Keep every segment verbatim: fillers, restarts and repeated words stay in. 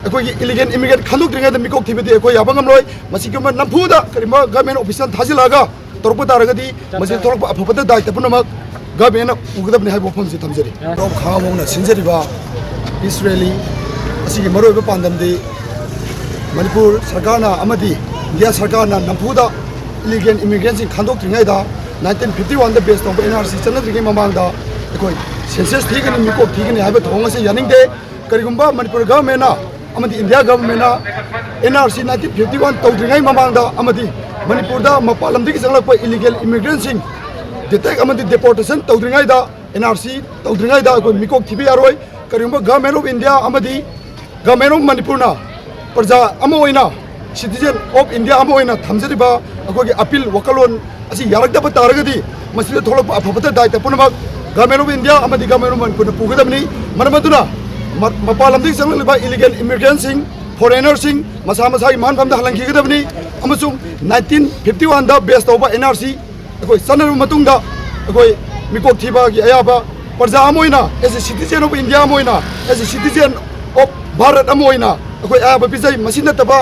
ꯑꯩꯈꯣꯏꯒꯤ ꯏꯂꯤꯒꯦꯜ ꯏꯃꯤꯒ꯭ꯔꯦꯟ ꯈꯟꯗꯣꯛꯇ꯭ꯔꯤꯉꯩꯗ ꯃꯤꯀꯣꯛ ꯊꯤꯕꯗꯤ ꯑꯩꯈꯣꯏ ꯌꯥꯕ ꯉꯝꯂꯣꯏ꯫ ꯃꯁꯤꯒꯨꯝꯕ ꯅꯝꯐꯨꯗ ꯀꯔꯤꯒꯨꯝꯕ ꯒꯚꯔꯟꯃꯦꯟ ꯑꯣꯐꯤꯁꯤꯌꯦꯜ ꯊꯥꯖꯤꯜꯂꯛꯑꯒ ꯇꯧꯔꯛꯄ ꯇꯥꯔꯒꯗꯤ ꯃꯁꯤꯗ ꯊꯣꯛꯂꯛꯄ ꯑꯐꯕꯗ ꯗꯥꯏꯇ ꯄꯨꯝꯅꯃꯛ ꯒꯚꯔꯟꯃꯦꯟꯅ ꯄꯨꯒꯗꯕꯅꯤ ꯍꯥꯏꯕ ꯋꯥꯐꯝꯁꯤ ꯊꯝꯖꯔꯤ꯫ ꯈꯥ ꯍꯣꯡꯅ ꯁꯤꯟꯖꯔꯤꯕ ꯄꯤꯁ ꯔꯦꯂꯤ ꯑꯁꯤꯒꯤ ꯃꯔꯨꯑꯣꯏꯕ ꯄꯥꯟꯗꯝꯗꯤ ꯃꯅꯤꯄꯨꯔ ꯁꯔꯀꯥꯔꯅ ꯑꯃꯗꯤ ꯏꯟꯗꯤꯌꯥ ꯁꯔꯀꯥꯔꯅ ꯅꯝꯐꯨꯗ ꯏꯂꯤꯒꯦꯜ ꯏꯃꯤꯒ꯭ꯔꯦꯟꯁꯤꯡ ꯈꯟꯗꯣꯛꯇ꯭ꯔꯤꯉꯩꯗ, ꯅꯥꯏꯟꯇꯤꯟ ꯐꯤꯐꯇꯤ ꯋꯥꯟꯗ ꯕꯦꯁ ꯇꯧꯕ ꯑꯦꯟ ꯑꯥꯔ ꯁꯤ ꯆꯠꯅꯗ꯭ꯔꯤꯉꯩ ꯃꯃꯥꯡꯗ ꯑꯩꯈꯣꯏ ꯁꯦꯟꯁꯁ ꯊꯤꯒꯅꯤ, ꯃꯤꯀꯣꯛ ꯊꯤꯒꯅꯤ ꯍꯥꯏꯕ ꯊꯧꯑꯣꯡ ꯑꯁꯤ ꯌꯥꯅꯤꯡꯗꯦ꯫ ꯀꯔꯤꯒꯨꯝꯕ ꯃꯅꯤꯄꯨꯔ ꯒꯚꯔꯟꯃꯦꯟꯅ ꯑꯃꯗꯤ ꯏꯟꯗꯤꯌꯥ ꯒꯚꯔꯟꯃꯦꯟꯅ N R C nineteen fifty one ꯇꯧꯗ꯭ꯔꯤꯉꯩ ꯃꯃꯥꯡꯗ ꯑꯃꯗꯤ ꯃꯅꯤꯄꯨꯔꯗ ꯃꯄꯥꯟ ꯂꯝꯗꯒꯤ ꯆꯪꯂꯛꯄ ꯏꯂꯤꯒꯦꯜ ꯏꯃꯤꯒ꯭ꯔꯦꯟꯁꯤꯡ ꯗꯤꯇꯦꯛ ꯑꯃꯗꯤ ꯗꯦꯄꯣꯔꯇꯦꯁꯟ ꯇꯧꯗ꯭ꯔꯤꯉꯩꯗ ꯑꯦꯟ ꯑꯥꯔ ꯁꯤ ꯇꯧꯗ꯭ꯔꯤꯉꯩꯗ ꯑꯩꯈꯣꯏ ꯃꯤꯀꯣꯛ ꯊꯤꯕ ꯌꯥꯔꯣꯏ꯫ ꯀꯔꯤꯒꯨꯝꯕ ꯒꯚꯔꯟꯃꯦꯟ ꯑꯣꯐ ꯏꯟꯗꯤꯌꯥ ꯑꯃꯗꯤ ꯒꯚꯔꯟꯃꯦꯟ ꯑꯣꯐ ꯃꯅꯤꯄꯨꯔꯅ ꯄ꯭ꯔꯖꯥ ꯑꯃ ꯑꯣꯏꯅ, ꯁꯤꯇꯤꯖꯦꯟ ꯑꯣꯐ ꯏꯟꯗꯤꯌꯥ ꯑꯃ ꯑꯣꯏꯅ ꯊꯝꯖꯔꯤꯕ ꯑꯩꯈꯣꯏꯒꯤ ꯑꯄꯤꯜ ꯋꯥꯈꯜꯂꯣꯟ ꯑꯁꯤ ꯌꯥꯔꯛꯇꯕ ꯇꯥꯔꯒꯗꯤ ꯃꯁꯤꯗ ꯊꯣꯛꯂꯛꯄ ꯑꯐꯕꯗ ꯗꯥꯏꯇ ꯄꯨꯝꯅꯃꯛ ꯒꯚꯔꯟꯃꯦꯟ ꯑꯣꯐ ꯏꯟꯗꯤꯌꯥ ꯑꯃꯗꯤ ꯒꯚꯔꯟꯃꯦꯟ ꯑꯣꯐ ꯃꯅꯤꯄꯨꯔꯅ ꯄꯨꯒꯗꯕꯅꯤ꯫ ꯃꯔꯝ ꯑꯗꯨꯅ ꯃ-, ꯃꯄꯥꯟ ꯂꯝꯗꯒꯤ ꯆꯪꯂꯛꯂꯤꯕ ꯏꯂꯤꯒꯦꯜ ꯏꯃꯤꯒ꯭ꯔꯦꯟꯁꯤꯡ, ꯐꯣꯔꯦꯅꯔꯁꯤꯡ ꯃꯁꯥ ꯃꯁꯥꯒꯤ ꯃꯐꯝꯗ ꯍꯜꯍꯟꯈꯤꯒꯗꯕꯅꯤ꯫ ꯑꯃꯁꯨꯡ ꯅꯥꯏꯟꯇꯤꯟ ꯐꯤꯐꯇꯤ ꯋꯥꯟꯗ ꯕꯦꯁ ꯇꯧꯕ ꯑꯦꯟ ꯑꯥꯔ ꯁꯤ ꯑꯩꯈꯣꯏ ꯆꯠꯅꯔꯕ ꯃꯇꯨꯡꯗ ꯑꯩꯈꯣꯏ ꯃꯤꯀꯣꯛ ꯊꯤꯕꯒꯤ ꯑꯌꯥꯕ ꯄ꯭ꯔꯖꯥ ꯑꯃ ꯑꯣꯏꯅ, as a citizen of India ꯑꯃ ꯑꯣꯏꯅ, as a citizen of Bharat ꯑꯃ ꯑꯣꯏꯅ ꯑꯩꯈꯣꯏ ꯑꯌꯥꯕ ꯄꯤꯖꯩ꯫ ꯃꯁꯤ ꯅꯠꯇꯕ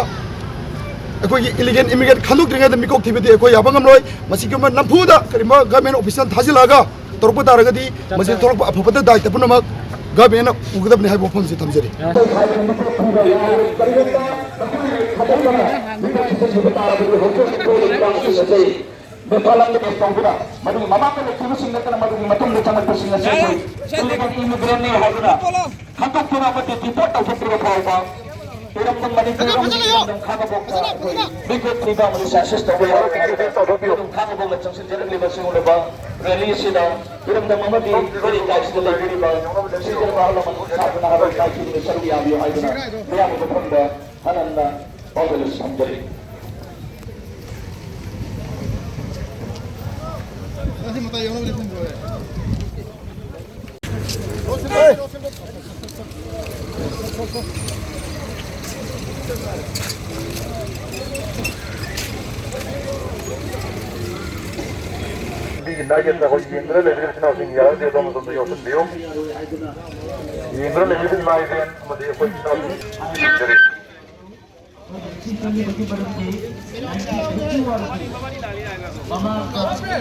ꯑꯩꯈꯣꯏꯒꯤ ꯏꯂꯤꯒꯦꯜ ꯏꯃꯤꯒ꯭ꯔꯦꯟ ꯈꯟꯗꯣꯛꯇ꯭ꯔꯤꯉꯩꯗ ꯃꯤꯀꯣꯛ ꯊꯤꯕꯗꯤ ꯑꯩꯈꯣꯏ ꯌꯥꯕ ꯉꯝꯂꯣꯏ꯫ ꯃꯁꯤꯒꯨꯝꯕ ꯅꯝꯐꯨꯗ ꯀꯔꯤꯒꯨꯝꯕ ꯒꯚꯔꯟꯃꯦꯟ ꯑꯣꯐꯤꯁꯤꯌꯦꯜ ꯊꯥꯖꯤꯜꯂꯛꯑꯒ ꯇꯧꯔꯛꯄ ꯇꯥꯔꯒꯗꯤ ꯃꯁꯤꯗ ꯊꯣꯛꯂꯛꯄ ꯑꯐꯕꯗ ꯗꯥꯏꯇ ꯄꯨꯝꯅꯃꯛ ꯒꯚꯔꯟꯃꯦꯟꯅ ꯄꯨꯒꯗꯕꯅꯤ ꯍꯥꯏꯕ ꯋꯥꯐꯝꯁꯤ ꯊꯝꯖꯔꯤ꯫ ꯃꯤꯐꯥꯜ ꯑꯃꯗ ꯄꯦꯁ ꯇꯧꯗꯨꯅ ꯃꯗꯨꯒꯤ ꯃꯃꯥꯡꯗ ꯂꯩꯈꯤꯕꯁꯤꯡ ꯅꯠꯇꯅ ꯃꯗꯨꯒꯤ ꯃꯇꯨꯡꯗ ꯆꯪꯂꯛꯄꯁꯤꯡ ꯑꯁꯤ ꯑꯩꯈꯣꯏ ꯏꯂꯤꯒꯦꯜ ꯏꯃꯤꯒ꯭ꯔꯦꯟꯅꯤ ꯍꯥꯏꯗꯨꯅ ꯈꯟꯗꯣꯛꯇꯨꯅ ꯑꯃꯗꯤ ꯗꯤꯄꯣꯔꯠ ꯇꯧꯊꯣꯛꯇ꯭ꯔꯤꯕ ꯐꯥꯎꯕ ꯏꯔꯝꯗꯝ ꯃꯅꯤꯄꯨꯔ ꯑꯃꯗꯤ ꯏꯔꯝꯗꯝ ꯈꯥꯉꯕꯣꯛꯇ ꯑꯩꯈꯣꯏ ꯃꯤꯀꯣꯛ ꯊꯤꯕ ꯑꯃꯗꯤ ꯁꯦꯟꯁꯁ ꯇꯧꯕ ꯌꯥꯎꯔꯛꯀꯅꯤ꯫ ꯏꯔꯝꯗꯝ ꯈꯥꯉꯕꯣꯛꯅ ꯆꯪꯁꯤꯟꯖꯔꯛꯂꯤꯕ ꯁꯤꯒꯨꯝꯂꯕ ꯔꯦꯂꯤ ꯑꯁꯤꯗ ꯏꯔꯝꯗꯝ ꯑꯃꯗꯤ ꯏꯔꯩ ꯂꯩꯀꯥꯏꯁꯤꯗ ꯂꯩꯕꯤꯔꯤꯕ ꯁꯤꯖꯟ ꯅꯍꯥꯔꯣꯜ ꯂꯃꯟ ꯈꯨꯠꯁꯥ ꯅꯍꯥꯔꯣꯜ ꯏꯀꯥꯏ ꯈꯨꯝꯅ ꯁꯔꯨꯛ ꯌꯥꯕꯤꯌꯨ ꯍꯥꯏꯗꯨꯅ ꯃꯤꯌꯥꯝꯒꯤ ꯃꯐꯝꯗ ꯍꯟꯅ ꯍꯟꯅ ꯄꯥꯎꯖꯦꯜ ꯑꯁꯤ ꯊꯝꯖꯔꯤ꯫ ꯏꯟꯗꯤꯌꯥꯒꯤ ꯑꯩꯈꯣꯏ ꯌꯦꯡꯗꯨꯅ ꯂꯩꯔꯤꯕ ꯏꯆꯤꯟ ꯏꯅꯥꯎꯁꯤꯡ ꯌꯥꯔꯒꯗꯤ ꯑꯗꯣꯝ ꯑꯗꯣꯝꯗ ꯌꯥꯎꯁꯟꯕꯤꯌꯨ꯫ ꯌꯦꯡꯗꯨꯅ ꯂꯩꯔꯤꯕ ꯏꯃꯥ ꯏꯕꯦꯟ ꯑꯃꯗꯤ ꯑꯩꯈꯣꯏ ꯏꯆꯤꯟ ꯏꯅꯥꯎꯁꯤꯡ ꯌꯦꯡꯖꯔꯤ꯫ ꯃꯃꯥꯡꯗ